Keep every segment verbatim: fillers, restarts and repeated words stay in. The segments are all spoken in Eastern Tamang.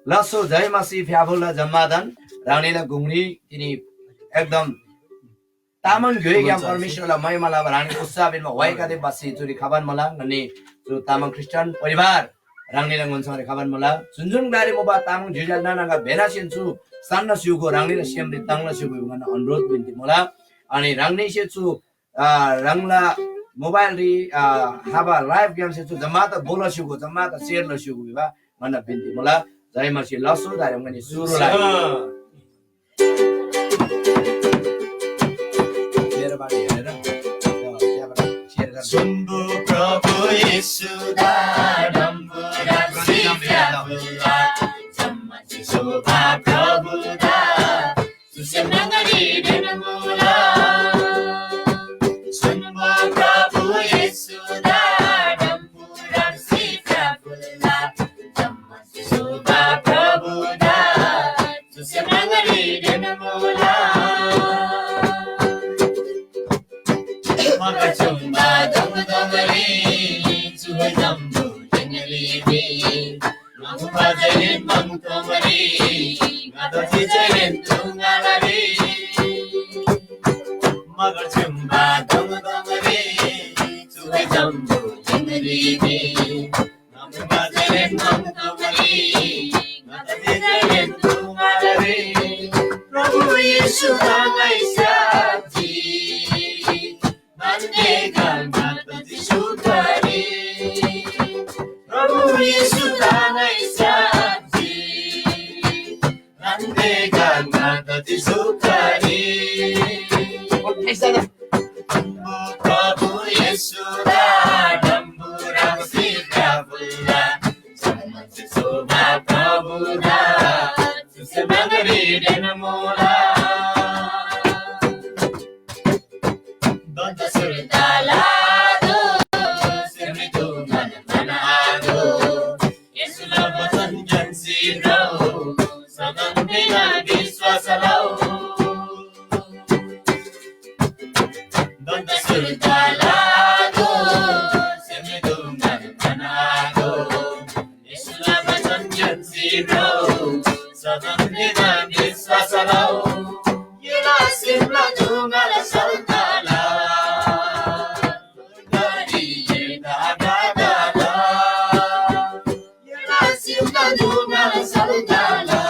लास्‍सो जय मसीह फ्‍याफुल्‍ला जम्‍मादान। ह्राङनीला गुङरी तिनी एकदम तामाङ ग्‍योइग्‍याम परमेश्‍वरला महिमा लबा ह्राङनी उत्साह पिन्‍बा व्‍हाइगदे बसी चुरी खबान मुला। अनि चु तामाङ ख्रीष्‍टियान परिवार ह्राङनीला ङन्‍सङरी खबान मुला। जुन जुन ग्‍लारी मुबा तामाङ ज्‍योज्‍याल नानागा भेनासेन चु सन्‍ना स्‍युगो ह्राङनीला सेमरी ताङ्ना स्‍युगो भिबा ङन्‍ना अनुरोध बिन्‍ती मुला। अनि ह्राङनीसे चु, आ, ह्राङला मोबाइलरी, आ, हाबा लाइभ ग्‍यामसे चु जम्‍माता बोला स्‍युगो, जम्‍माता सेयर लस्‍युगो भिबा ङन्‍ना बिन्‍ती मुला। जय मसीह। लसो दारे ङनी सुरु ला। मेरो बाटो हेरेर, त्यहाँ, त्यहाँबाट सेयर गर्नु। सुन्‍बु प्रभु येशूदा, डम्‍बुरा सिफ्‍याफुल्‍ला, जम्‍मा शोभा प्रभुदा, चुसे मङरी डेन मुला। सुन्‍बु प्रभु येशूदा, डम्‍बुरा सिफ्‍याफुल्‍ला, जम्‍मा शोभा प्रभुदा, चुसे मङरी डेन मुला। मगर चुम्बा दोङ दोङरी, चुहे जम्‍बु टेङरी बी। मङु बाजेन मङ तोङरी, ङादा चिचेन तुङालरी। मगर चुम्बा दोङ दोङरी, चुहे जम्‍बु टेङरी बी। प्रभु येशू ताङाइ स्‍याप्‍जी, भन्‍दे गाङात जिसु करी। प्रभु येशू ताङाइ स्‍याप्‍जी, भन्‍दे गाङात जिसु करी। प्रभु येशूदा डम्‍बुरा सिफ्‍याफुल्‍ला, जम्‍मा शोभा प्रभुदा, चुसे मङरी डेन मुला। दन्‍त सुर्ताला दो, सेमरी तुङान मनादो। येशूला वचन ङ्‌यान्‍सी भ्रउ, सदन बिना विश्‍वास लउ। दन्‍त सुर्ताला दो, सेमरी तुङान मनादो। येशूला वचन ङ्‌यान्‍सी भ्रउ, सदन बिना विश्‍वास लउ। येला सेमला जुङाला सल्‍ताला, गरी येदा गादाला। येला सेमला जुङाला सल्‍ताला,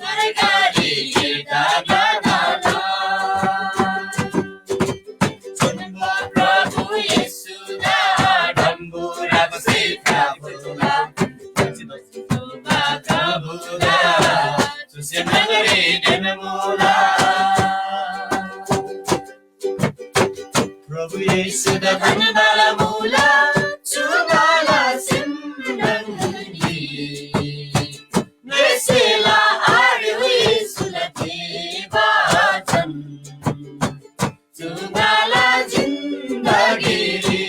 सरकारी येदा गादाला। सुन्‍बो प्रभु येशूदा, डम्‍बुराको सिफ्‍याफुल्‍ला, प्रभुदा, चुसे मङरी डेन मुला। प्रभु येशूदा धन्‍यवाद मुला, चु ङाला सेम न्‍हङरी। ङाइसेला आरे येशूला देवाचन, चु ङाला जिन्दगीरी।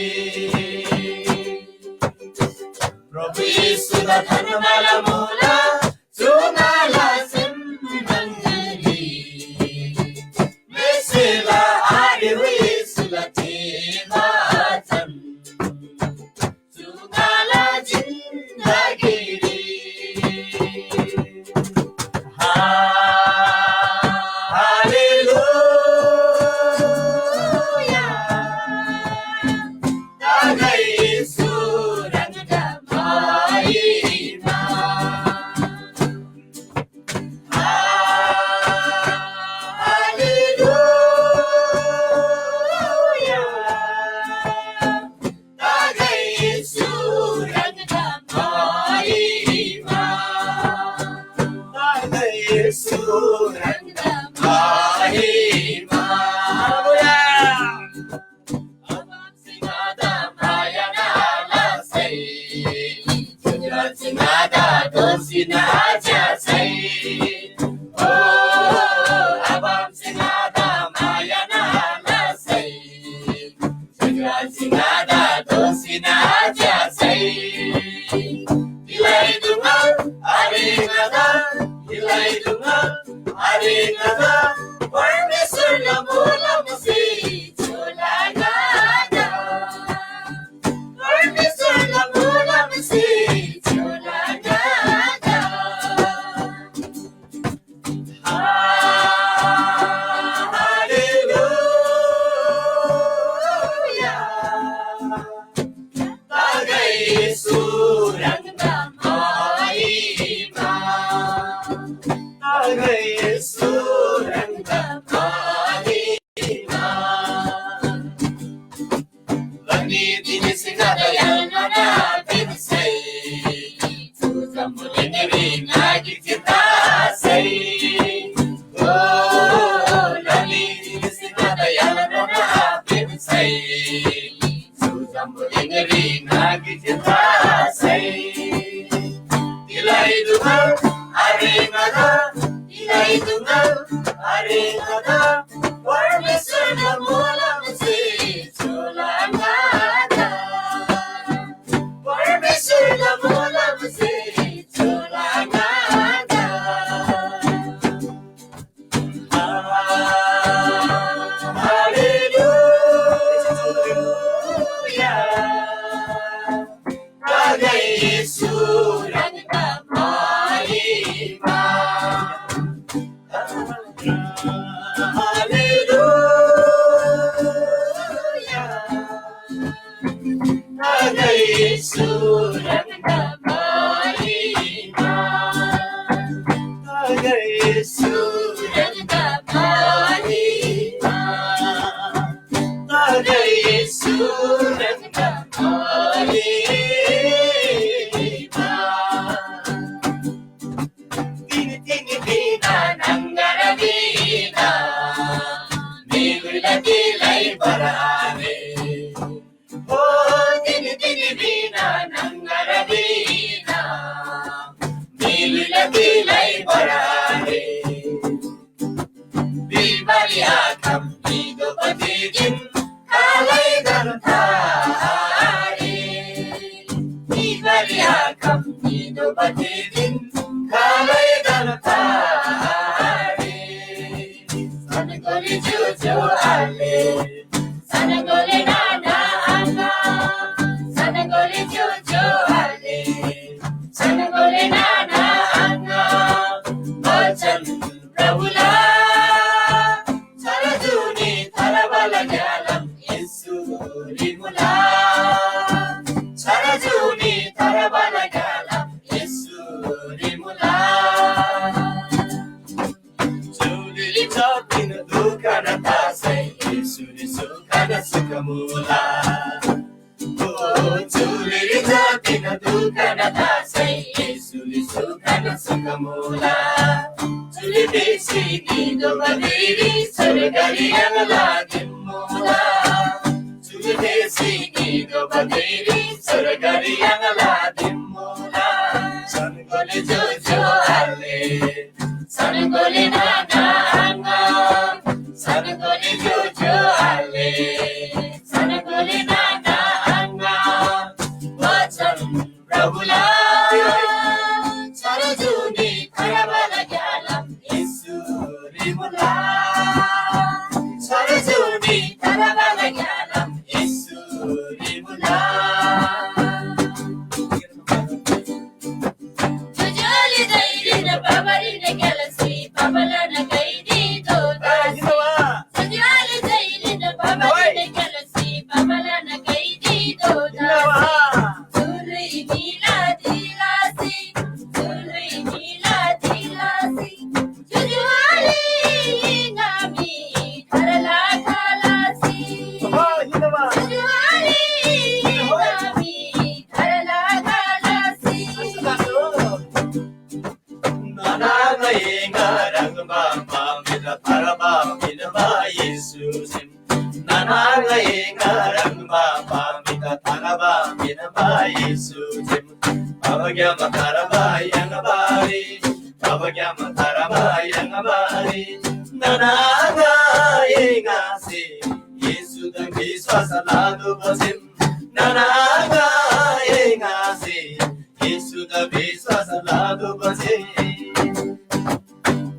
प्रभु येशूदा धन्‍यवाद मुला, चु ङाला सेम न्‍हङरी। ङाइसेला आरे येशूला देवाचन, चु ङाला जिन्दगीरी। हा-, हालेलुया। तागै येशू ह्राङदा महिमा। हा-, हालेलुया। तागै येशू ह्राङदा महिमा। तागै येशू ह्राङदा महिमा। हालेलुया। अब आमसे ङादा माया नाला सै। जुजुराज ङादा दोसी नाच्या सै। ओ, अब आमसे ङादा माया नाला सै। जुजुराज ङादा दोसी नाच्या सै। इलाइ दुङा, अरे ङादा, इलाइ दुङा, अरे ङादा, परमेश्‍वरला मोलमसे झोला ङादा। परमेश्‍वरला मोलमसे झोला ङादा। तिलाई तुंगल अरे ङादा परमेश्‍वरदा मोलमसे चुला ङादा। परमेश्‍वरदा मोलमसे चुला ङादा। हालेलुया। तागै येशू ह्राङदा महिमा। हालेलुया। तागै येशू ह्राङदा महिमा। तागै येशू ह्राङदा महिमा। तागै येशू ह्राङदा महिमा। तिनी तिनी बिना नंगर बिना, मेगुला तिलाई बराने। ओ तिनी तिनी बिना नंगर बिना, मेगुला तिलाई बराने। बिमारी आखम निदो पतिदिन कालै दन थारे। बिमारी आखम निदो पतिदिन कालै दन थारे। सनगोली जो जो आले, सनगोली नाना आङा, सनगोली जो जो आले, सनगोली नाना आङा, बचन प्रभुला, सरजुनी थरबला ग्यालम येशू रिमुला, सरजुनी थरबला ग्यालम येशू रिमुला। चुलिरी जतिन दुःख न तासै येशूरी सुख न सुख मुला। ओ चुलिरी जतिन दुःख न तासै येशूरी सुख न सुख मुला। चुली बेसी निदो बदेरी स्वर्गरी यङला दिमुला। चुली बेसी निदो बदेरी स्वर्गरी यङला दिमुला। सनगोले जो जो आले। सनगोले नाना आङा, सनगोले जो जो आले, सनगोले नाना आङा, वचन प्रभुला, सरजुनी थरबला ग्यालम येशू रिमुला, सरजुनी थरबला ग्यालम येशू रिमुला। जुजुआली दैरिन बाबारीन ग्यालसी बाबालान गैदी दोदासी। जुजुआली दैरिन बाबारीन ग्यालसी बाबालान गैदी दोदासी। जुलुइ मिला दिलासी, जुलुइ मिला दिलासी। जुजुआली नामी थरला खालासी। जुजुआली नामी थरला खालासी। ननागै ङारङबा पामिला थरबा मिनबा येशू सिम। ननागै ङारङबा पामिला थरबा मिनबा येशू सिम। बाबाग्‍याम थरबा याङबारी, बाबाग्‍याम थरबा याङबारी। ननागै ङासे येशूदा विश्‍वास लादोबसेम। ननागै ङासे येशूदा विश्‍वास लादोबसे।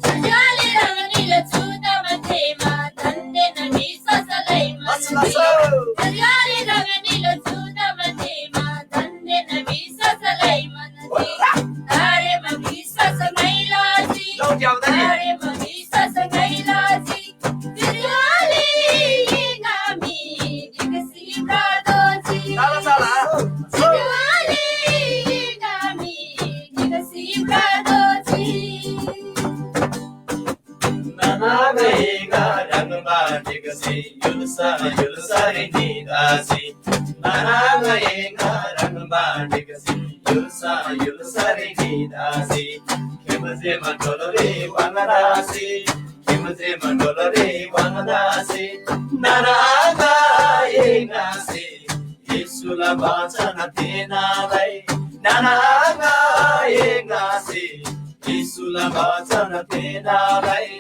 जुजुआली ह्राङनीला चुदा मध्येमा धन्‍देन विश्‍वास लैमा। जुजुआली ह्राङनीला चुदा मध्येमा धन्‍देन विश्‍वास लैमा। तारेमा विश्‍वास ङैलाजी। तारेमा विश्‍वास ङैलाजी। जुजुआली नामी ढिगसी भ्रतोजी। साला, साला। जुजुआली नामी ढिगसी भ्रतोजी। ननागै ङारङबा ढिगसी य्‍हुल्‍सा य्‍हुल्‍सारी निदासी। ननागै ङारङबा ढिगसी य्‍हुल्‍सा य्‍हुल्‍सारी निदासी। खेमसे मन्‍डोलरी वाङदासी। खेमसे मन्‍डोलरी वाङदासी। ननागै ङासे येशूला बचन तेनालै। ननागै ङासे येशू वचन तेनालाई।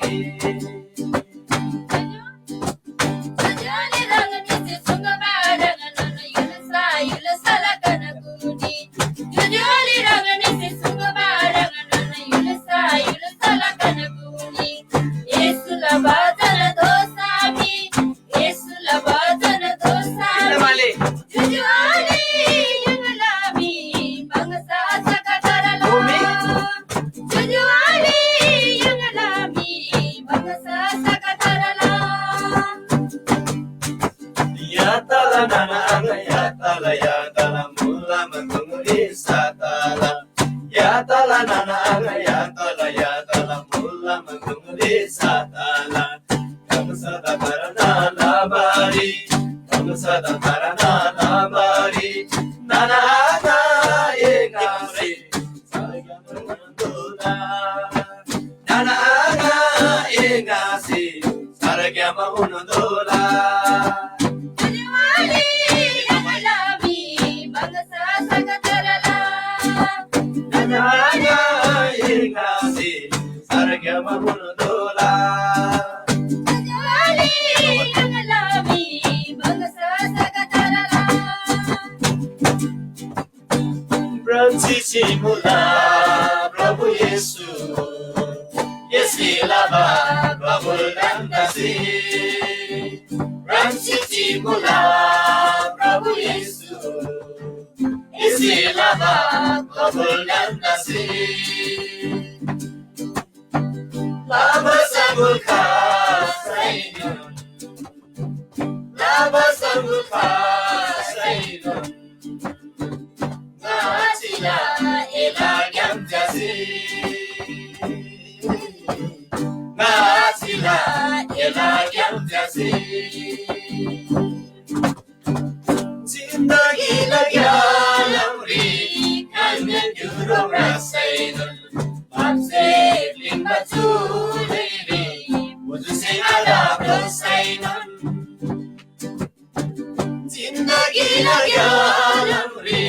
येशूला वचन दोसामी, येशूला वचन दोसामी। ज्‍योज्‍यो आले य्‍हाङला मी बङसा सकतरला। ज्‍योज्‍यो आले य्‍हाङला मी बङसा सकतरला। यातला नाना आङा यातला यातला मुला मगुङरी सातला। यातला नाना आङा यातला यातला मुला मगुङरी सातला। कमसदा करना लाबारी, कमसदा करना लाबारी। नाना आङा एङासे नाना आङा एङासे सरग्‍याम उन्‍तोःला। जुजुआली य्‍हाङला मी बङसा सकतरला। नाना आङा एङासे सरग्‍याम उन्‍तोःला। जुजुआली य्‍हाङला मी बङसा सकतरला। भ्रन्‍सी चिमुला प्रभु येशू, एसे लबा कबुल दण्‍डसे। भ्रन्‍सी चिमुला प्रभु येशू, एसे लबा कबुल दण्‍डसे। लाबा सगुल खासैनोन, लाबा सगुल खासैनोन। ङाचिला एला ग्‍याम च्‍यासी। ङाचिला एला ग्‍याम च्‍यासी। जिन्दगीला ग्‍यालामरी कालमेन ग्‍युरो म्रासैनोन, पापसे प्‍लिङ्बा चु धुइरी पुजुसे आदा ब्‍लोसैनोन। जिन्दगीला ग्‍यालामरी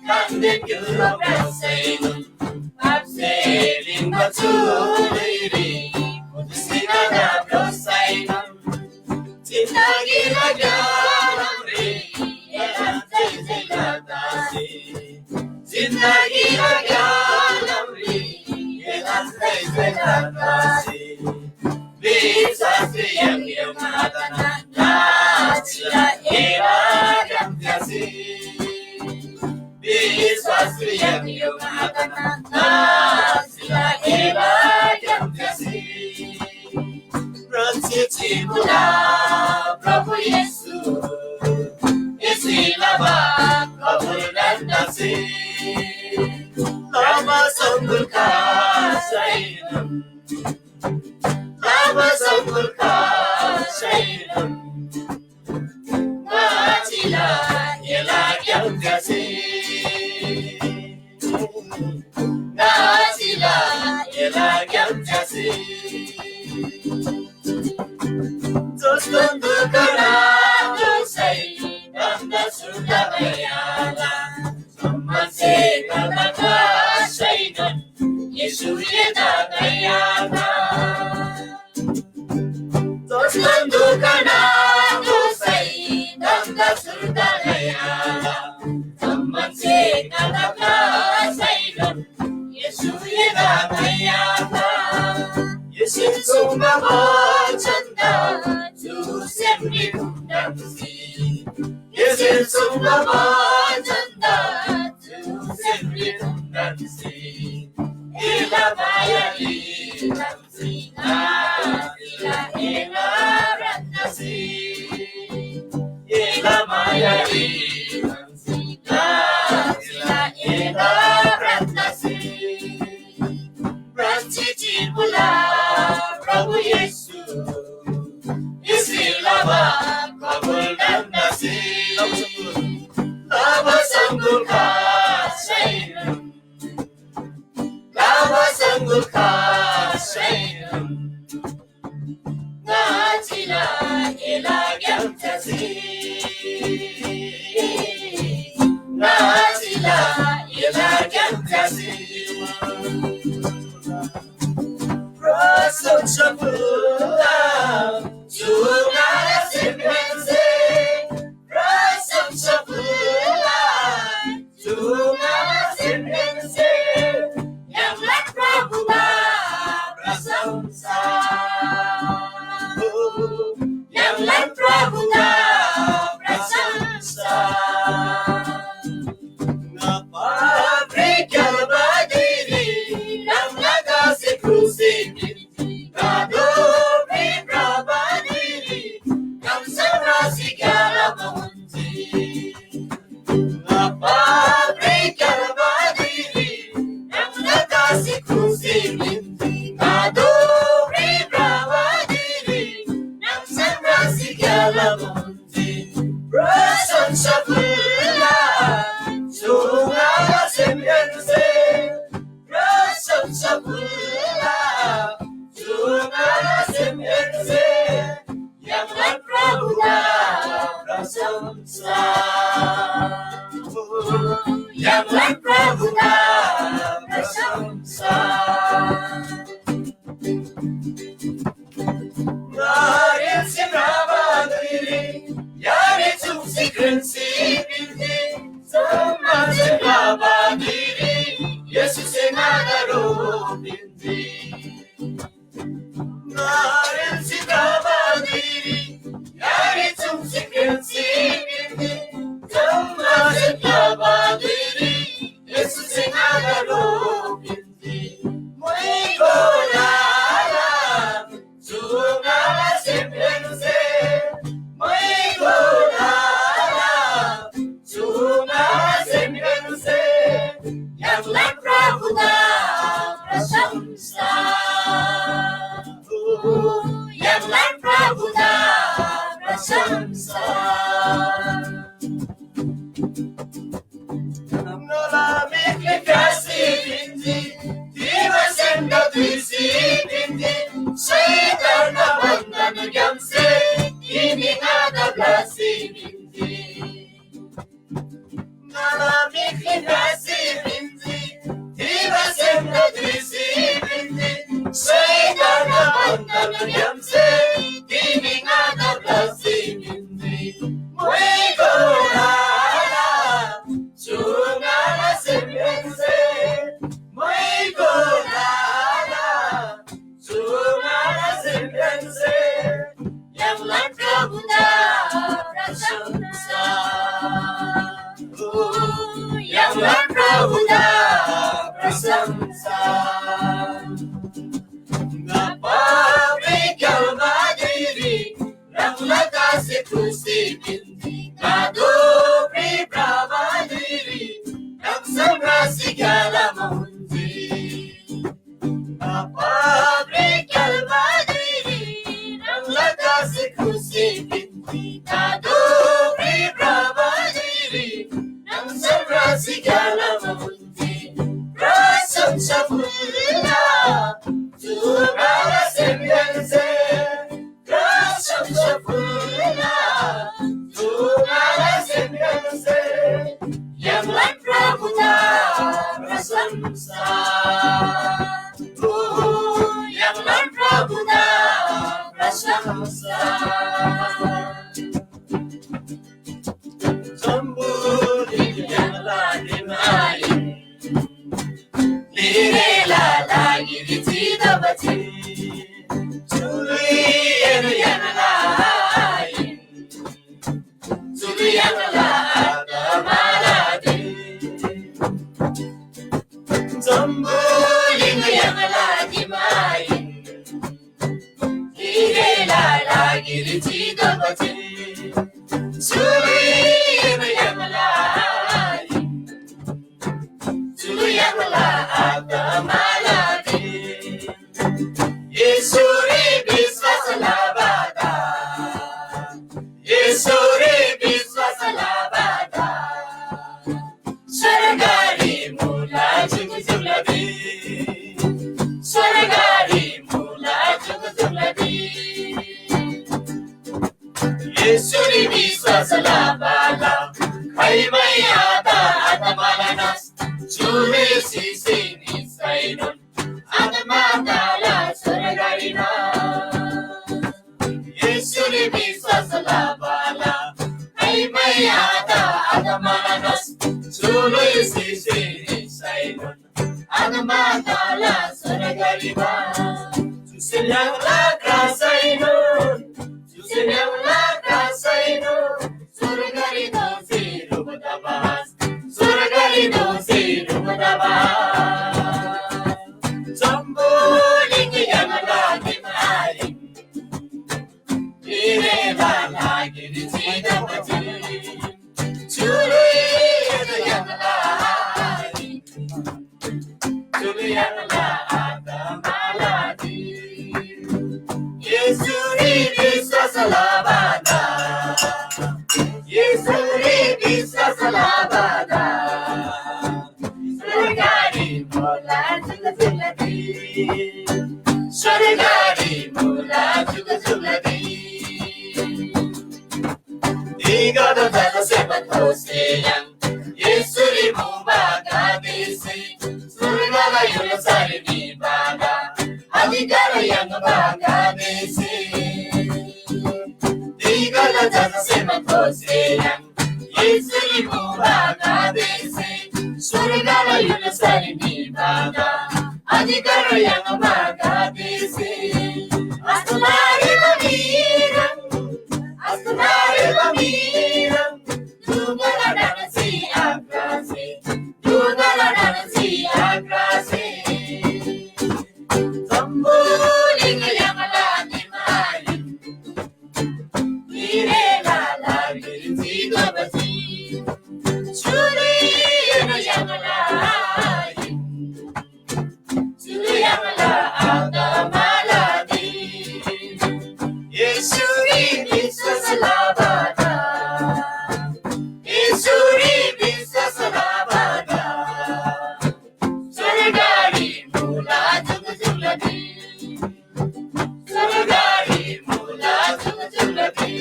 कालमेन ग्‍युरो म्रासैनोन, पापसे प्‍लिङ्बा चु धुइरी पुजुसे आदा ब्‍लोसैनोन। जिन्दगीला ग्‍यालामरी एला जय जयकार तसी। जिन्दगीला ग्‍यालामरी एला जय जयकार तसी। विश्‍वासरी य्‍हाङ आतना नाचिला एला ग्‍याम च्‍यासी। विश्‍वासरी य्‍हाङ आतना नाचिला एला ग्‍याम च्‍यासी। भ्रन्‍सी चिमुला प्रभु येशू, एसे लबा कबुल दण्‍डसे। लाबा सङ्गुल खासैनोन, लाबा सङ्गुल खासैनोन। ङाचिला एला ग्‍याम च्‍यासी। ङाचिला एला ग्‍याम च्‍यासी। जस्‍तोन दुख नातोःसै दण्‍ड सुर्दा भैयाला। जम्‍मासे गर्दा खासैनोन येशू एदा दयाला। जस्‍तोन दुख नातोःसै दण्‍ड सुर्दा दयाला। जम्‍मासे गर्दा खासैनोन येशू एदा दयाला। येशूसे सुङ्बा वचनदा चुसे म्रिङम्‍सी। येशूसे सुङ्बा वचनदा चुसे म्रिङम्‍सी। एला मायारी ह्राङसे नाचिला एला ब्रतसे। एला मायारी ह्राङसे नाचिला एला ब्रतसे। भ्रन्‍सी चिमुला प्रभु येशू, एसे लबा कबुल दण्‍डसे। लाबा सङ्गुल खासैनोन, लाबा सङ्गुल खासैनोन। ङाचिला एला ग्‍याम च्‍यासी। ङाचिला एला ग्‍याम च्‍यासी। खुसी बिन्ती गादो प्रेम प्रवादीरी नम्सम राशि ग्याला मुन्ती प्रशंसा फुल्ला चुङाला सेमगेन्से प्रशंसा फुल्ला चुङाला सेमगेन्से य्‍हाङला प्रभुदा प्रशंसा। य्‍हाङला प्रभुदा प्रशंसा। नारेलसे भ्रबा धुइरी यारे चुङ्सी क्रेन्सी पिन्‍जी। जम्‍मासे भ्रबा धुइरी येशूसे ङादा ह्रो पिन्‍जी। नारेलसे भ्रबा धुइरी यारे चुङ्सी क्रेन्‍सी पिन्‍जी। जम्‍मासे भ्रबा धुइरी येशूसे ङादा ह्रो पिन्‍जी। मुइगो लाला चुङाला सेमगेन्से, मुइगो लाला चुङाला सेमगेन्से, य्‍हाङला प्रभुदा प्रशंसा। य्‍हाङला प्रभुदा प्रशंसा। ङोला मेखले फ्‍यासी पिन्‍जी, तिबा सेमदा धुइसी पिन्‍जी, शैतानना बन्‍धनग्‍यामसे तिनी ङादा ब्‍लसी पिन्‍जी। ङाला मेखले फ्‍यासी पिन्‍जी, तिबा सेमदा धुइसी पिन्‍जी, शैतानना बन्‍धनग्‍यामसे तिनी ङादा ब्‍लसी पिन्‍जी। मुइगो लाला चुङाला सेमगेन्से, मुइगो लाला चुङाला सेमगेन्से, य्‍हाङला प्रभुदा प्रशंसा। ओ, य्‍हाङला प्रभुदा प्रशंसा। ङा पापी ग्‍याल्‍मा धुइरी ह्राङला कासे क्रुसरी पिन्‍जी। गादो प्रि भ्रबा धुइरी ह्राङसम रासी ग्‍याला मुन्‍जी। ङा पापी ग्‍याल्‍मा धुइरी ह्राङला कासे क्रुसरी पिन्‍जी। गादो प्रि भ्रबा धुइरी ह्राङसम रासी ग्‍याला मुन्‍जी। प्रशंसा फुल्‍ला चु ङाला सेमगेन्‍से, प्रशंसा फुल्‍ला चु ङाला सेमगेन्‍से, य्‍हाङला प्रभुदा प्रशंसा। ओ, य्‍हाङला प्रभुदा प्रशंसा। जम्‍बुलिङ य्‍हाङला दिम आहिन। लिरेला लागिरी चितब चीम। चुलुयेन य्‍हाङला आहिन। चुलु य्‍हाङला आत्‍माला दिम। जम्‍बुलिङ य्‍हाङला दिम आहिन। लिरेला लागिरी चितब चीम। चुलुयेन य्‍हाङला आहिन। चुलु य्‍हाङला आत्‍माला दिम। येशूरी विश्‍वास लबादा, येशूरी विश्‍वास लबादा, स्‍वर्गरी मुला जुगजुगला दिम। स्‍वर्गरी मुला जुगजुगला दिम। येशूरी विश्‍वास लबाला खाइमै आत आत्‍माला नाश। चुरी सिसी निसैनोन आत्‍मा तला स्‍वर्गरी नाश। येशूरी विश्‍वास लबाला खाइमै आत आत्‍माला नाश। चुरी सिसी निसैनोन आत्‍मा तला स्‍वर्गरी बास। चुसे य्‍हाङला क्रासैनोन, चुसे य्‍हाङला क्रासैनोन, स्‍वर्गरी दोःसी ह्रुप तबास, स्‍वर्गरी दोःसी ह्रुप तबास। जम्‍बुलिङ य्‍हाङला दिम आहिन। तिरेला लागिरी चितब चीम। चुरी य्‍हाङला आहिन। चुरी य्‍हाङला आत्‍माला जी। येशूरी विश्‍वास लबादा, येशूरी विश्‍वास लबादा, स्वर्गरी मुला जुग जुगला दी। स्वर्गरी मुला जुग जुगला दी। तिगदा जलसे बथोसे य्‍हाङ येशूरी मुबा गादेसे स्वर्गला य्‍हुल्‍सारी निबादा अधिकार याङ्बा गादेसे। तिगदा जलसे बथोसे य्‍हाङ येशूरी मुबा गादेसे स्वर्गला य्‍हुल्‍सारी निबादा अधिकार याङ्बा गादेसे। अस्‍तुनारी बमिरङ, अस्‍तुनारी बमिरङ, दुगला डान्‍सी आक्रासे, दुगला डान्‍सी आक्रासे। जम्‍बुलिङ य्‍हाङला निमारी, गिरेला लागिरी जिगबजी, छुरी य्‍हाङला चुयाङ्ला आत्‍माला दी। येशूरी विश्‍वास लबादा, येशूरी विश्‍वास लबादा, स्वर्गरी मुला जुग जुगला दी। स्वर्गरी मुला जुग जुगला दी।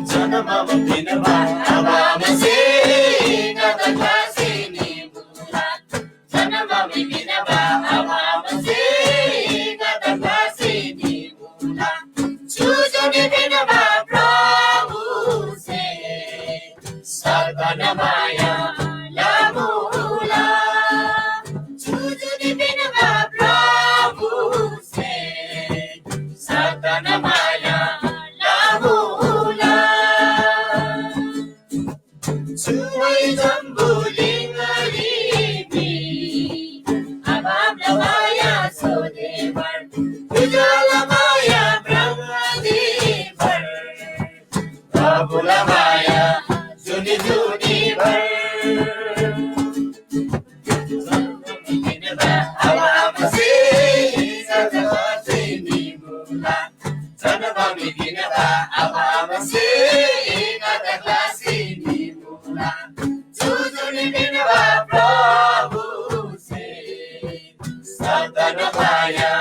जन्‍बा पिन्‍बा आबा आमासे ङादा ख्‍लासी निमुला। जन्‍बा पिन्‍बा आबा आमासे ङादा ख्‍लासी निमुला। जुजुनी पिन्‍बा प्रभुसे सदन माया लमुला। जुजुनी पिन्‍बा प्रभुसे सदन माया लमुला। चुवै जम्‍बुलिङरी मी आबामला माया सोदेबर, उज्‍याला माया म्राङ्देबर। प्रभुला माया जुनी जुनी भर। आबा आमासे ङादा ख्‍लासी निमुला। जन्‍बा पिन्‍बा आबा आमासे ङादा ख्‍लासी निमुला। जुजुनी पिन्‍बा प्रभुसे सदन माया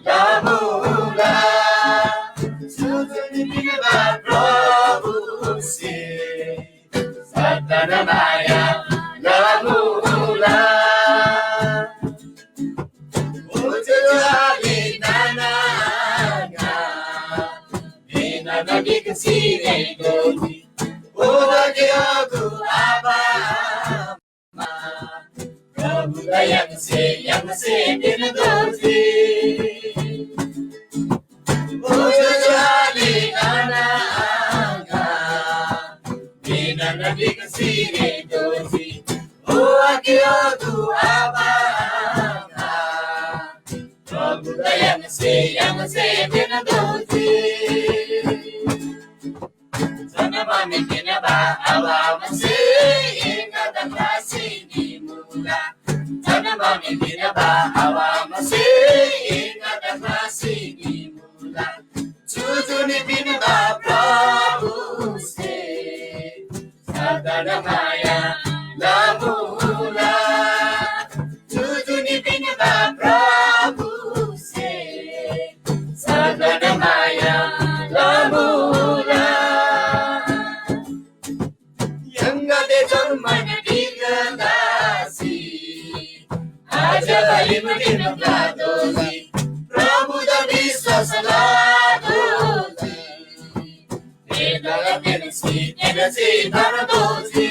लमुला। जुजुनी पिन्‍बा प्रभुसे सदन माया लमुला। उजुलाले नाना गा, बिना नदीक सिरे गोजी, ओदा के अगु आबा। प्रभुदा य्‍हाङसे, य्‍हाङसे पिन्‍तोःजी। ओ ज्‍योज्‍यो आले नाना आङा, बिना नदीको सिरे दोजी। ओ आके ओ दु आबा आङा, प्रभुदा य्‍हाङसे, य्‍हाङसे पिन्‍तोःजी। जन्‍बा पिन्‍बा आबा आमासे ङादा ख्‍लासी निमुला। जन्‍बा पिन्‍बा आबा आमासे ङादा ख्‍लासी निमुला। जुजुनी पिन्‍बा प्रभुसे सदन माया लमुला। जुजुनी पिन्‍बा प्रभुसे सदन माया लमुला। य्‍हाङगदे जम्‍मान ढिक्‍का तसी आज्‍यबा रिमठिम क्‍लातोःजी। प्रभुदा विश्‍वास लतोःजी। एदा तेन्‍सी तेन्‍सी धर्तोःजी।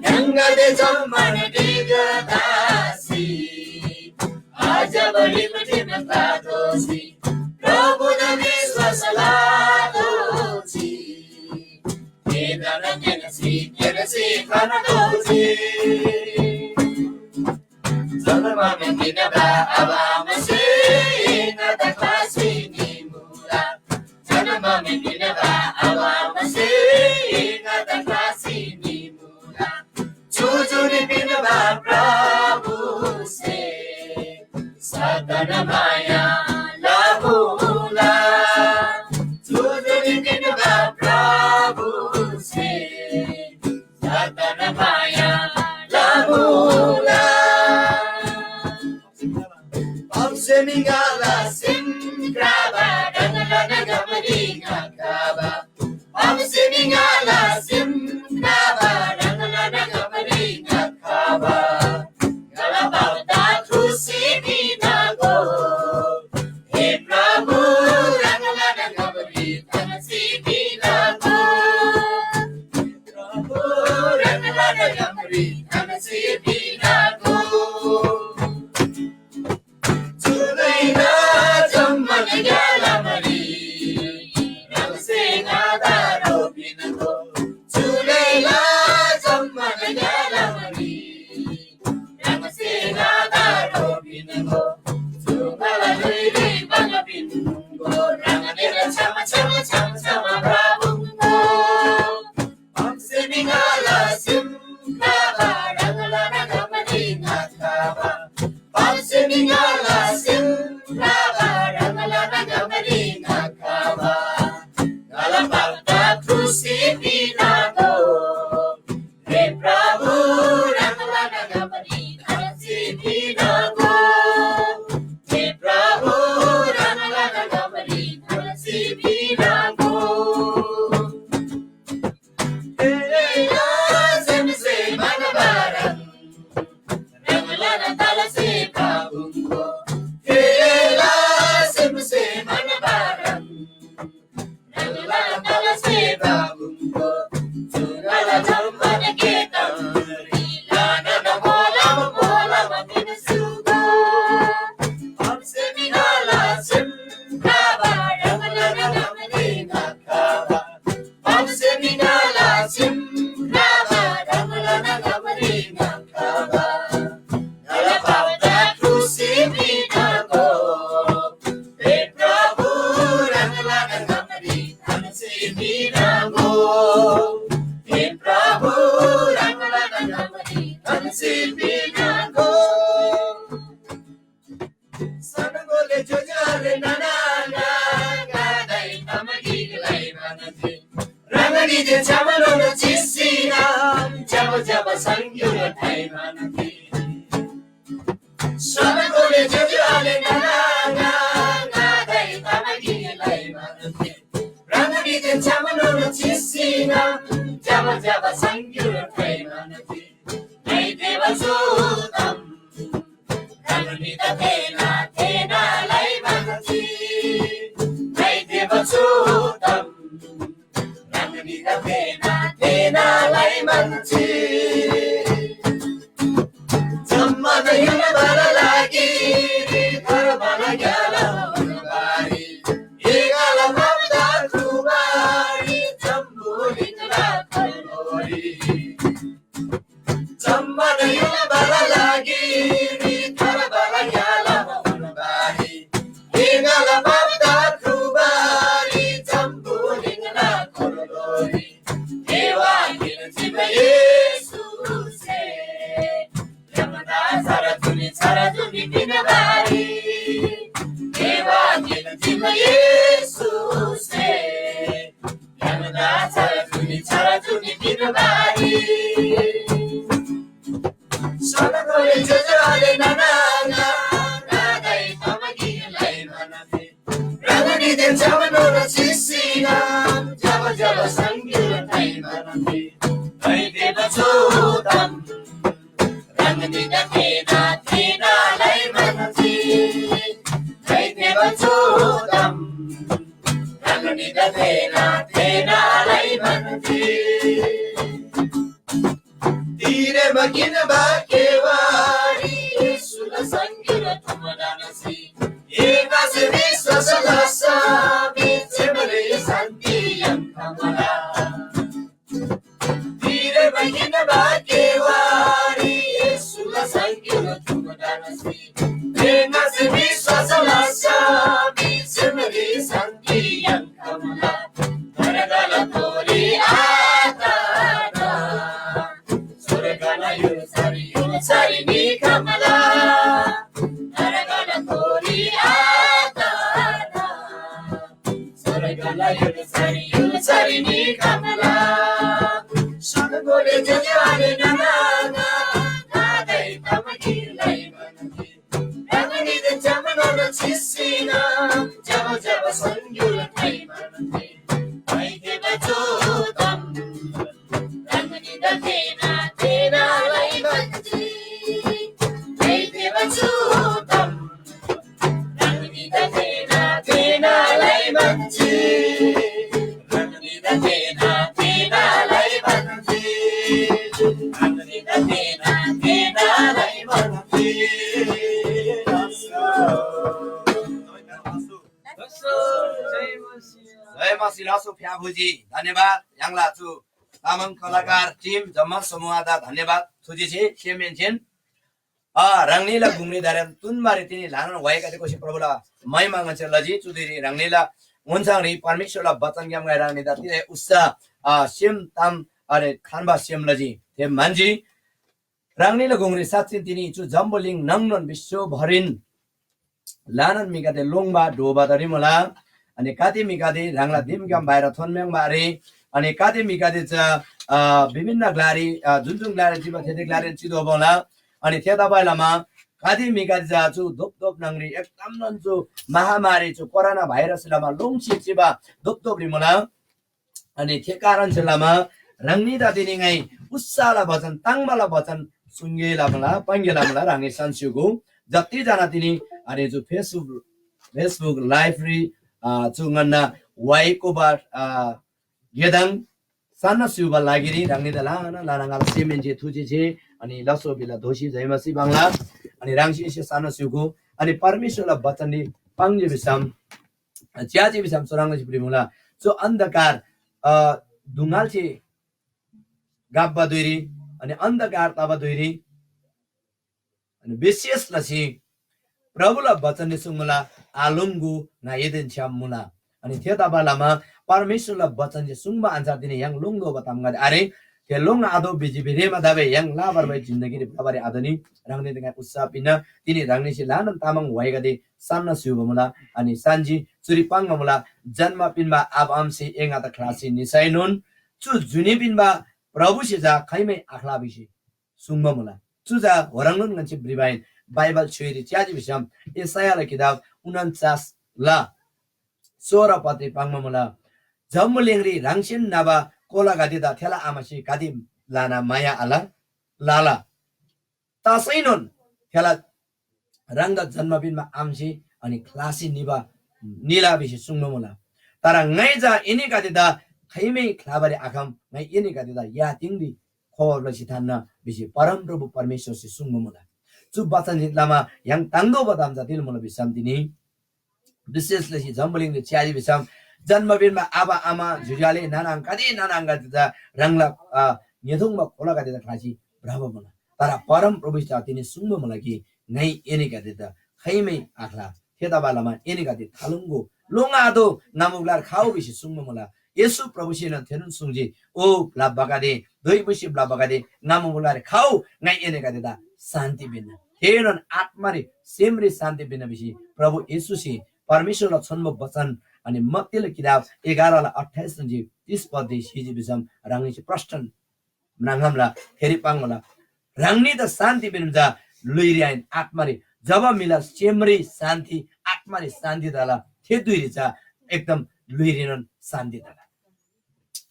य्‍हाङगदे जम्‍मान ढिक्‍का तसी आज्‍यबा रिमठिम क्‍लातोःजी। प्रभुदा विश्‍वास लतोःजी। एदा तेन्‍सी तेन्‍सी धर्तोःजी। जन्‍बा पिन्‍बा आबा आमासे ह्राङनीदेन छ्‌यामनोन चिसीनम ज्‍यबा ज्‍यबा सङग्‍युल थाइ म्‍हन्‍जी। स्‍वर्गोले ज्‍योज्‍यो आले नाना नाना नादै तमा गिक लइ म्‍हन्‍जी। ह्राङनीदेन छ्‌यामनोन चिसीनम ज्‍यबा ज्‍यबा सङग्‍युल थाइ म्‍हन्‍जी। ङाइ देबा चु ताम ह्राङनीदा थेःना थेःना लइ म्‍हन्‍जी। ङाइ देबा चु ताम ह्राङनीदा थेःना थेःना लइ म्‍हन्‍जी। जम्‍मान युनबाला लागिरी थरबाला ग्‍याला उन्‍बारी एगाला ममता खुबारी जम्‍बुलिङला खल्‍बोरी। जम्‍मान युनबाला लागिरी थरबाला ग्‍याला उन्‍बारी एगाला ममता खुबारी जम्‍बुलिङला खल्‍बोरी। देवा किन चिबा येशूसे यमदा छारा जुनी छारा जुनी पिनबारी। देवा किन चिबा येशूसे यमदा छारा जुनी छारा जुनी पिनबारी। स्‍वर्गोले ज्‍योज्‍यो आले नाना नाना नादै तमा गिक लइ म्‍हन्‍जी। ह्राङनीदेन छ्‌यामनोन चिसीनम ज्‍यबा ज्‍यबा सङग्‍युल थाइ म्‍हन्‍जी। ङाइ देबा चु ताम ह्राङनीदा थेःना थेःना लइ म्‍हन्‍जी। ङाइ देबा चु ताम ह्राङनीदा थेःना थेःना लइ म्‍हन्‍जी। तिरेमा किन बाकेवारी येशूला सङग्‍युल थुमना नसी। एकासे विश्वास लसा मी चेमरे शान्ति यम खमला। तिरेमा किन बाकेवारी येशूला सङग्‍युल थुमना नसी। एकासे विश्वास लसा मी चेमरे शान्ति यम खमला। नरकला तोरी आताना। स्वर्गला य्‍हुल्‍सारी य्‍हुल्‍सारी निखमला। नरकला तोरी आताना। स्वर्गला य्‍हुल्‍सारी य्‍हुल्‍सारी निखमला। स्वर्गोले ज्‍योज्‍यो आले नाना नादै तमा गिक लइ म्‍हन्‍जी। ह्राङनीदेन छ्‌यामनोन चिसीनम ज्‍यबा ज्‍यबा सङग्‍युल थाइ म्‍हन्‍जी। ङाइ देबा चु ताम ह्राङनीदा थेःना थेःना लइ म्‍हन्‍जी। ङाइ देबा चु ताम ह्राङनीदा थेःना थेःना लइ म्‍हन्‍जी। ह्राङनीदा थेःना थेःना लइ म्‍हन्‍जी। ह्राङनीदा थेःना थेःना लइ म्‍हन्‍जी। जय मसीह लासो फ्याफुजी। धन्यवाद। य्‍हाङला चु तामाङ कलाकार टिम जम्मा समूहदा धन्यवाद। थुजी छे सेमहेन्‍सेन अ, ह्राङनीला गुङरी दारेन तुन्‍बारी तिनी ल्‍हानान व्‍हाइगदे कोसी प्रभुला महिमा ङन्‍से लजी। चुदिरी ह्राङनीला ओन्‍छाङरी परमेश्‍वरला बचनग्‍याम ङाइ ह्राङनीदा तिगै उत्साह, अ, सेम ताम, अरे, खान्‍बा सेम लजी। थे म्‍हन्‍जी। ह्राङनीला गुङरी साँच्‍चिन तिनी चु जम्‍बुलिङ नाङनोन विश्‍वभरिन ल्‍हानान म्‍हिगदे लोङ्‌बा ढोबा तरी मुला। अनि कति म्‍हिगदे ह्राङला दिमग्‍याम बाहिर थोन्‍म्‍याङ्बा आरे। अनि कति म्‍हिगदे चा, अ, विभिन्न ग्‍लारी, अ, जुन जुन ग्‍लारी चिबा थेथे ग्‍लारीन चितोःबा मुला। अनि थेतबासेलमा कति म्‍हिगदे चा चु धोपधोप न्‍हङरी एकदमनोन चु महामारी चु कोरोना भाइरससे लमा लोङ्सी चिबा धोपधोपरी मुला। अनि थे कारणसे लमा ह्राङनीदा तिनी ङाइ उत्साहला बचन, ताङ्बाला बचन सुङ्गेला मुला, पाङ्गेला मुला ह्राङनी सन्‍स्‍युगु। जति जना तिनी अनि चु Facebook, Facebook live री, अ, चु ङन्‍ना वाइ कोबा, अ, गेदाङ सान्‍ना स्‍युबा लागिरी ह्राङनीदा ल्‍हाना ल्‍हाना ङाला सेमहेन्‍से थुजी छे, अनि लसो बिला दोषी जयमसी बाङ्ला, अनि ह्राङसे सान्‍ना स्‍युगु, अनि परमेश्‍वरला बचनरी पाङ्जे भिसम, च्‍याजी भिसम चुह्रङ् लसी भ्रिमुला। चु अन्धकार, अ, दुङाल्‍सी गाप्‍बा धुइरी, अनि अन्धकार तबा धुइरी, अनि विशेष लसी प्रभुला बचनले सुङ्मुला, आलोङ्गु ङा एदेन छ्‌याम मुला। अनि थेतबालमा परमेश्‍वरला बचनसे सुङ्बा अन्‍छार तिनी य्‍हाङ लोङ्‌तोःबा तामगदे आरे, थे लोङ आदो भिजी भिरेमा दाबे य्‍हाङ लाबर भई जिन्दगीरी भ्रबारी आदोनी। ह्राङनी ङाइ उत्साह पिन्‍ना। तिनी ह्राङनीसे ल्‍हानान तामाङ व्‍हाइगदे सान्‍ना स्‍युबा मुला। अनि सान्‍जी चुरी पाङ्बा मुला, जन्‍म पिन्‍बा आबा आमासे एङादा ख्‍लासी निसैनोन चु जुनी पिन्‍बा प्रभुसे चा खाइमै आख्‍ला भिसी सुङ्बा मुला। चु चा होराङनोन ङन्‍से भ्रिबाइन बाइबल छ्‌योइरी च्‍याजी भिसम यशैयाला किताब उनन्चास ला सोह्र पदरी पाङ्बा मुला। जम्‍बुलिङरी ह्राङसेन न्‍हबा कोलागदेदा थेला आमासे गाते ल्‍हाना माया आल, लला। तसैनोन थेला ह्राङदा जन्‍म पिन्‍बा आमासे अनि ख्‍लासी निबा निला भिसी सुङ्बा मुला। तर ङाइ चा एनीगदेदा खाइमै ख्‍लाबारी आखम, ङाइ एनीगदेदा या तिङरी खोप लसी थान्‍ना भिसी परमप्रभु परमेश्‍वरसे सुङ्बा मुला। चु बचनसे लमा य्‍हाङ ताङ्तोःबा ताम चा तिल मुला भिसम तिनी विशेष लसी जम्‍बुलिङरी च्‍याजी भिसम जन्‍म पिन्‍बा आबा आमा ज्‍योज्‍यो आले नाना आङा कति नाना आङागदे चा ह्राङला अ, ङ्‍यथुङ्बा खोलागदेदा ख्‍लासी भ्रबा मुला। तर परमप्रभुसे चा तिनी सुङ्बा मुला कि ङाइ एनीगदेदा खाइमै आख्‍ला। थेतबालमा एनीगदे थालुङ्‍गो, लोङ्आतोः, ङा मुबा ग्‍लारी खउ भिसी सुङ्बा मुला। येशू प्रभुसेनोन थेनोन सुङ्जी, ओ ब्‍लप्‍बागदे, दोइ बुसी ब्‍लप्‍बागदे, ङा मुबा ग्‍लारी खउ, ङाइ एनीगदेदा शान्‍ति पिन्‍ना। थेएनोन आत्‍मारी, सेमरी शान्‍ति पिन्‍ना भिसी प्रभु येशूसे परमेश्‍वरला छोन्‍बो बचन अनि मत्तीला किताब एघारला अट्ठाइस न्‍हङजी तीस पदरी सिजी भिसम ह्राङनीसे प्रश्‍न म्राङ्‌खम्‍ला, थेरी पाङ्‌मुला। ह्राङनीदा शान्‍ति पिन्‍बा चा ल्‍हुइरी आहिन, आत्‍मारी। जब म्‍हिला सेमरी शान्‍ति, आत्‍मारी शान्‍ति तला, थे धुइरी चा एकदम ल्‍हुइरीनोन शान्‍ति तला।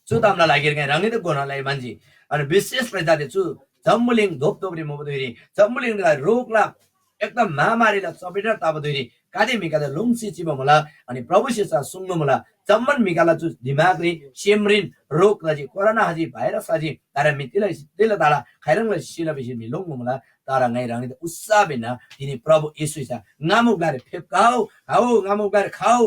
चु तामला लागिरी ङाइ ह्राङनीदा घोना लइ म्‍हन्‍जी। अनि विशेष लैजाति चु जम्‍बुलिङ धोपधोपरी मुबा धुइरी जम्‍बुलिङला रोगला एकदम महामारीला चपेटरी तबा धुइरी गाते म्‍हिगदे लोङ्सी चिबा मुला। अनि प्रभुसे चा सुङ्बा मुला, जम्‍मान म्‍हिगला चु दिमागरी सेमरीन रोग तजी, कोरोना हजी, भाइरस हजी, तर म्‍हि तिला तिला ताला खैरङला सिला भिसी म्‍हि लोङ्बा मुला। तर ङाइ ह्राङनीदा उत्साह पिन्‍ना, तिनी प्रभु येशू चा ङा मुबा ग्‍लारी फेप्‍खउ, हउ, ङा मुबा ग्‍लारी खउ,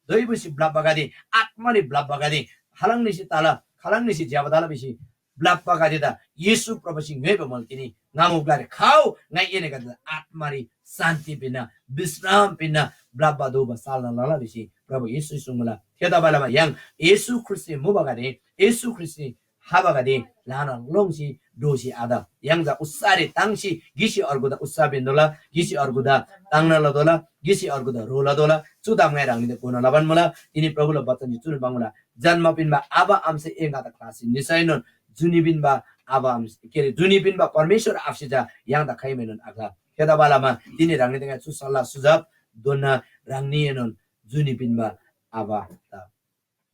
दोइ बुसी ब्‍लप्‍बागदे, आत्‍मारी ब्‍लप्‍बागदे, खालङनीसे तला, खालङनीसे ज्‍यबा तला भिसी ब्‍लप्‍बागदेदा येशू प्रभुसे ङ्‌योइबा मुला तिनी ङा मुबा ग्‍लारी खउ, ङाइ एनीगदेदा आत्‍मारी शान्‍ति पिन्‍ना, विश्राम पिन्‍ना, ब्‍लप्‍बा दोबा साल्‍ना लला भिसी प्रभु येशूसे सुङ्मुला। थेतबासेलमा य्‍हाङ येशू ख्रीष्‍टसे मुबागदे, येशू ख्रीष्‍टसे खबागदे ल्‍हाना लोङ्सी दोःसी आत। य्‍हाङ चा उत्साहरी ताङ्सी गिसी अर्गुदा उत्साह पिन्‍तोःला, गिसी अर्गुदा ताङ्ना लतोःला, गिसी अर्गुदा ह्रो लतोःला। चु ताम ङाइ ह्राङनीदा घोना लबान मुला। तिनी प्रभुला बचनसे चुरी पाङ्‌मुला, जन्‍म पिन्‍बा आबा आमासे एङादा ख्‍लासी निसैनोन जुनी पिन्‍बा आबा आमासे, के अरे, जुनी पिन्‍बा परमेश्‍वर आबासे चा य्‍हाङदा खाइमाएनोन आख्‍ला। थेतबासेलमा तिनी ह्राङनीदा ङाइ चु सल्‍लाह सुझाव दोन्‍ना, ह्राङनीएनोन जुनी पिन्‍बा आबादा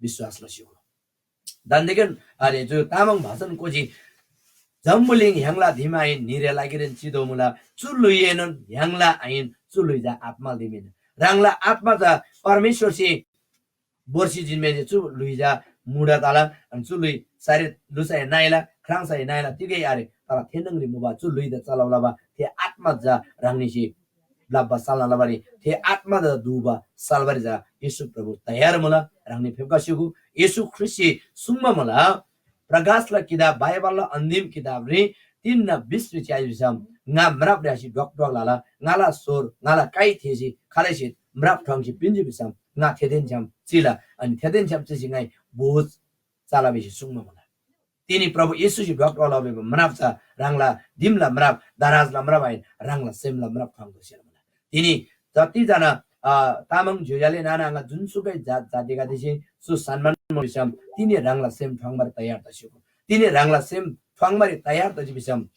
विश्‍वास लस्‍य्‍हो। दान्‍देगेन, अरे, जो तामाङ भजन कोजी, जम्‍बुलिङ य्‍हाङला दिम आहिन, न्‍हीरे लागिरेन चितोःमुला, चु ल्‍हुइएनोन य्‍हाङला आहिन, चु ल्‍हुइ चा आत्‍माला दिम हिन्‍ना। ह्राङला आत्‍मा चा परमेश्‍वरसे भोर्सी जिन्‍माहेन्‍से चु ल्‍हुइ चा मुडा तला, अनि चु ल्‍हुइ शरीर लुसै नाइला, ख्राङ्सै नाइला, तिगै आरे, तर थे न्‍हङरी मुबा चु ल्‍हुइदा चलब लबा थे आत्‍मा चा ह्राङनीसे ब्‍लप्‍बा साल्‍ना लबारी, थे आत्‍मादा दुबा साल्‍बारी चा येशू प्रभु तयार मुला। ह्राङनी फेप्‍खसीगो। येशू ख्रीष्‍टसे सुङ्बा मुला, प्रकाशला किताब, बाइबलला अन्‍तिम किताबरी तीनना बिसरी च्‍याजी भिसम, ङा म्राप ह्रासी ढ्वाक ढ्वाक लला, ङाला सोर, ङाला काइ थेःसी खालैसे म्राप ठ्वाङ्सी पिन्‍जी भिसम, ङा थेदेन छ्‌याम चिला, अनि थेदेन छ्‌याम चिसी ङाइ भोज चला भिसी सुङ्बा मुला। तिनी प्रभु येशूसे ढ्वाक ढ्वाक लबा म्राप चा ह्राङला दिमला म्राप, दराजला म्राप आहिन, ह्राङला सेमला म्राप ठ्वाङ्‍तोःसेला मुला। तिनी जतिजना, अ, तामाङ ज्‍योज्‍यो आले नाना आङा जुनसुकै जात जातिगदेसे चु सम्मान भिसम तिनी ह्राङला सेम ठ्वाङ्बारी तयार तस्‍य्‍हो। तिनी ह्राङला सेम ठ्वाङ्बारी तयार तजी भिसम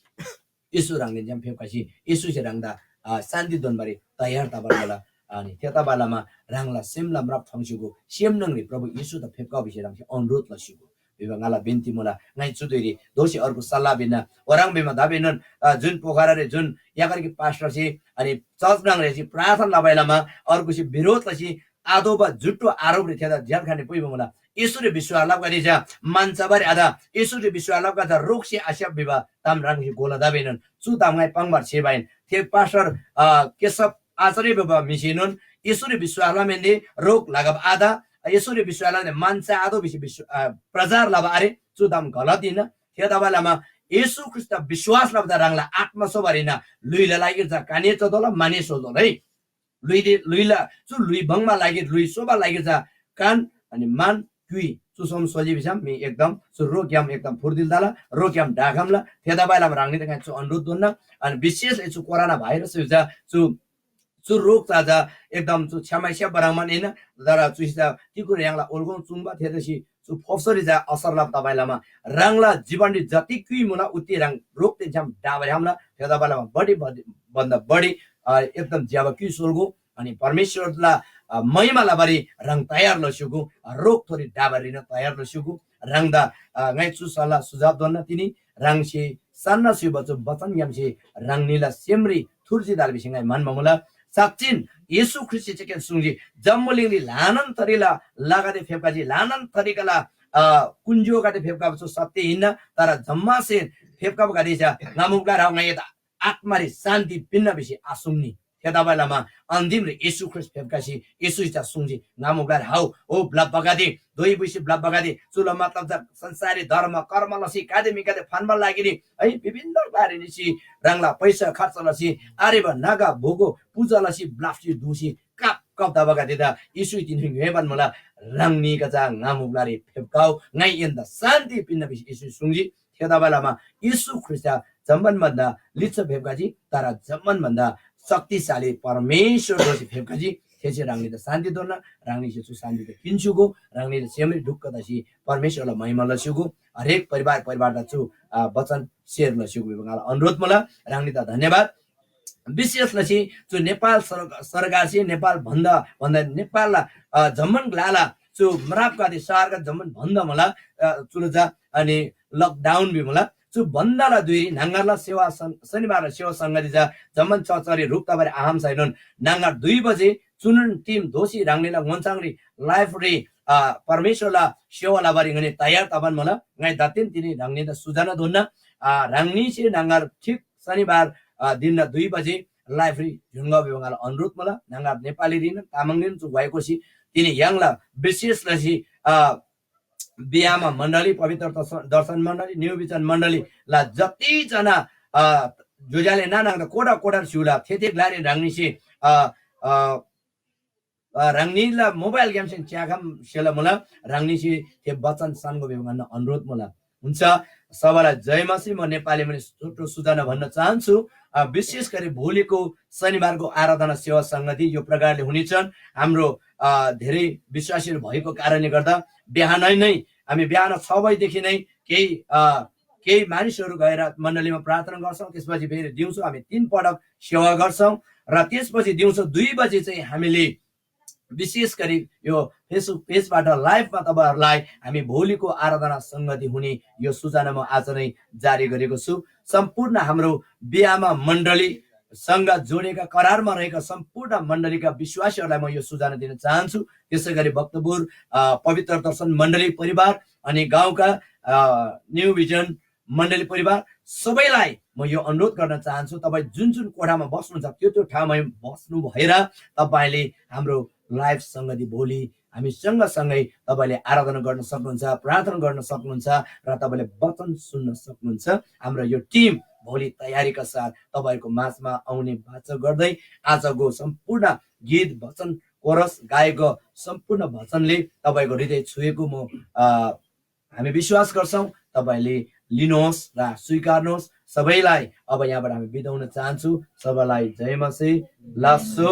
येशू ह्राङदेन छ्‌याम फेप्‍खसी येशूसे ह्राङदा, अ, शान्‍ति दोन्‍बारी तयार तबान मुला। अनि थेतबालमा ह्राङला सेमला म्राप ठ्वाङ्‍सीगो, सेम न्‍हङरी प्रभु येशूदा फेप्‍खउ भिसी ह्राङसे अनुरोध लस्‍य्‍हो भिबा ङाला बिन्‍ती मुला। ङाइ चु धुइरी दोःसी अर्गु सल्‍लाह पिन्‍ना। ओह्रङ् भिमा दाबेनोन, अ, जुन पोखरारे जुन याकरकी पास्टरसे अनि चर्च न्‍हङरी प्रार्थना लबाइलमा अर्गुसे विरोध लसी आतोःबा जुट्टो आरोपरी थेदा जेलखाने पुइबा मुला। येशूरी विश्‍वास लबगदे चा मान चबारी आत। येशूरी विश्‍वास लबगदे चा रोगसे आस्‍याप भिबा ताम ह्राङसे घोला दाबेनोन चु ताम ङाइ पाङ्‌बार छेबा आहिन। थे पास्टर, अ, केशव आचार्य भिबा म्‍हिसेनोन येशूरी विश्‍वास लमाहेन्‍से रोग लागब आत, येशूरी विश्‍वास लमाहेन्‍से मान चा आतोः भिसी विश्व-, अ, प्रचार लबा आरे। चु ताम गलत हिन्‍ना। थेतबालमा येशू ख्रीष्‍टदा विश्‍वास लबा चा ह्राङला आत्‍मा सोबारी हिन्‍ना। ल्‍हुइला लागिरी चा काने चतोःला, माने सोतोःला है। ल्‍हुइदे-, ल्‍हुइला, चु ल्‍हुइ बङ्बा लागिर, ल्‍हुइ सोबा लागिर चा कान अनि मान क्‍युइ, चु सोम सोजी भिसम मी एकदम चु रोगग्याम एकदम फुर्दिल तला, रोगग्याम डाखम्ला। थेतबासेलमा ह्राङनीदा ङाइ चु अनुरोध दोन्‍ना। अनि विशेष चु कोरोना भाइरस भिजा चु चु रोग चा जा एकदम चु छ्यामाइस्‍या बराङ्मान हिन, तर चुसी चा तिकुर य्‍हाङला ओल्‍गोङ चुङ्बा थेतसी चु फोप्‍सोरी चा असर लबा तबाइलमा ह्राङला जीवनरी जति क्‍युइ मुला उति ह्राङ रोगदेन छ्‌याम डाबारी हामला। थेतबाइलमा बढी बढी भन्दा बढी, अ, एकदम ज्‍यबा क्‍युइ सोल्‍गो अनि परमेश्‍वरला, अ, महिमा लबारी ह्राङ तयार लस्‍युगु, रोग थोरी डाबारीन तयार लस्‍युगु। ह्राङदा, अ, ङाइ चु सल्‍लाह सुझाव दोन्‍ना तिनी ह्राङसे सन्‍ना स्‍युबा चु बचनग्‍यामसे ह्राङनीला सेमरी थुर्जी दाल भिसी ङाइ म्‍हन्‍बा मुला। साँच्‍चिन येशू ख्रीष्‍टसे चेकेन सुङ्जी, जम्‍बुलिङरी ल्‍हानान थरीला लगदे फेप्‍खजी, ल्‍हानान थरीकाला, अ, कुन्‍ज्‍योगदे फेप्‍खबा चु सत्‍य हिन्‍ना, तर जम्‍मासेन फेप्‍खबागदे चा ङा मुबा ग्‍लारी हाउ, ङाइ एदा आत्‍मारी शान्ति पिन्‍ना भिसी आसुङ्नी। थेतबासेलमा अन्‍तिमरी येशू ख्रीष्‍ट फेप्‍खसी येशूसे चा सुङ्जी, ङा मुबा ग्‍लारी हाउ, ओ ब्‍लप्‍बागदे, धोइ बुइसी ब्‍लप्‍बागदे, चुला मतलब चा संसारी धर्म कर्म लसी गाते म्‍हिगदे फान्‍बा लागिरी है विभिन्न ग्‍लारी निसी ह्राङला पैसा खर्च लसी आरेबा नागा भोगो पूजा लसी ब्‍लाप्‍सी दुसी काप काप तबागदेदा येशूसे तिनी ङ्‌योइबान मुला, ह्राङनीगा चा ङा मुबा ग्‍लारी फेप्‍खउ, ङाइ एन्‍दा शान्ति पिन्‍ना भिसी येशूसे सुङ्जी। थेतबासेलमा येशू ख्रीष्‍ट चा जम्‍मान भन्‍दा लिच्‍छा फेप्‍खजी, तर जम्‍मान भन्‍दा शक्तिशाली परमेश्‍वर दोसी फेप्‍खजी। थेसे ह्राङनीदा शान्‍ति दोन्‍ना, ह्राङनीसे चु शान्‍तिदा किन्‍स्‍युगो, ह्राङनीला सेमरी ढुक्‍क तसी परमेश्‍वरला महिमा लस्‍युगो। हरेक परिवार परिवारदा चु, अ, वचन share लस्‍युगो भिबा ङाला अनुरोध मुला। ह्राङनीदा धन्‍यवाद। विशेष लसी चु नेपाल सर-, सरकारसे नेपाल भन्‍दा, भन्‍दा नेपालला, अ, जम्‍मान ग्‍लाला चु म्रापगदे शहरगदे जम्‍मान बन्‍द मुला, अ, चुला चा अनि lockdown भिमुला। चु बन्‍दला धुइरी न्‍हङगरला सेवा सं-, शनिबारला सेवा संगति चा जम्‍मान चर्चरी ह्रुप तबारी आहाम साइनोन न्‍हङगर दुई बजे चुनोन team दोसी ह्राङनीला ङोन्‍साङरी live री, अ, परमेश्‍वरला सेवा लबारी ङनी तयार तबान मुला। ङाइ दातेन तिनी ह्राङनीदा सुजना दोन्‍ना, अ, ह्राङनीसे न्‍हङगर ठिक शनिबार, अ, दिनना दुई बजे live री ढ्‍युङ्गा भिबा ङाला अनुरोध मुला। न्‍हङगर नेपालीरीन तामाङरीन चु वाइकोसी तिनी य्‍हाङला विशेष लसी, अ, बियामा मण्डली, पवित्र दर्शन, दर्शन मण्डली, न्‍यू भिजन मण्डलीला जतिजना, अ, ज्‍योज्‍याले नानाङदा कोठा कोठार स्‍युला, थे थे ग्‍लारी ह्राङनीसे, अ, अ, अ, ह्राङनीला मोबाइलग्‍यामसेन च्‍याखम सेला मुला, ह्राङनीसे थे वचन सान्‍गो भिबा ङन्‍ना अनुरोध मुला। हुन्छ, सबैलाई जय मसीह। म नेपालीमा नि छोटो सुझाव भन्न चाहन्छु। अ, विशेष गरी भोलिको शनिबारको आराधना सेवा संगति यो प्रकारले हुनेछन्। हाम्रो, अ, धेरै विश्वासीहरू भएको कारणले गर्दा बिहानै नै, हामी बिहान छ बजेदेखि नै केही, अ, केही मानिसहरू गएर मण्डलीमा प्रार्थना गर्छौँ। त्यसपछि फेरि दिउँसो हामी तीन पटक सेवा गर्छौँ र त्यसपछि दिउँसो दुई बजे चाहिँ हामीले विशेष गरी यो Facebook page बाट live मा तपाईँहरूलाई हामी भोलिको आराधना संगति हुने यो सूचना म आज नै जारी गरेको छु। सम्पूर्ण हाम्रो बियामा मण्डली सँग जोडेका, करारमा रहेका सम्पूर्ण मण्डलीका विश्वासीहरूलाई म यो सूचना दिन चाहन्छु। त्यसै गरी भक्तपुर, अ, पवित्र दर्शन मण्डली परिवार अनि गाउँका, अ, न्यू भिजन मण्डली परिवार सबैलाई म यो अनुरोध गर्न चाहन्छु, तपाईँ जुन जुन कोठामा बस्नुहुन्छ, त्यो त्यो ठाउँमा बस्नु भएर तपाईँले हाम्रो live संगति भोलि हामी सँगसँगै तपाईँले आराधना गर्न सक्नुहुन्छ, प्रार्थना गर्न सक्नुहुन्छ र तपाईँले वचन सुन्न सक्नुहुन्छ। हाम्रो यो team भोलि तयारीका साथ तपाईँहरूको माझमा आउने बाचा गर्दै आजको सम्पूर्ण गीत, वचन, कोरस गाएको सम्पूर्ण भजनले तपाईँको हृदय छुएको म, अ, हामी विश्वास गर्छौँ। तपाईँले लिनुहोस् र स्वीकार्नुहोस्। सबैलाई अब यहाँबाट हामी बिदा हुन चाहन्छु। सबैलाई जय मसीह, लासो।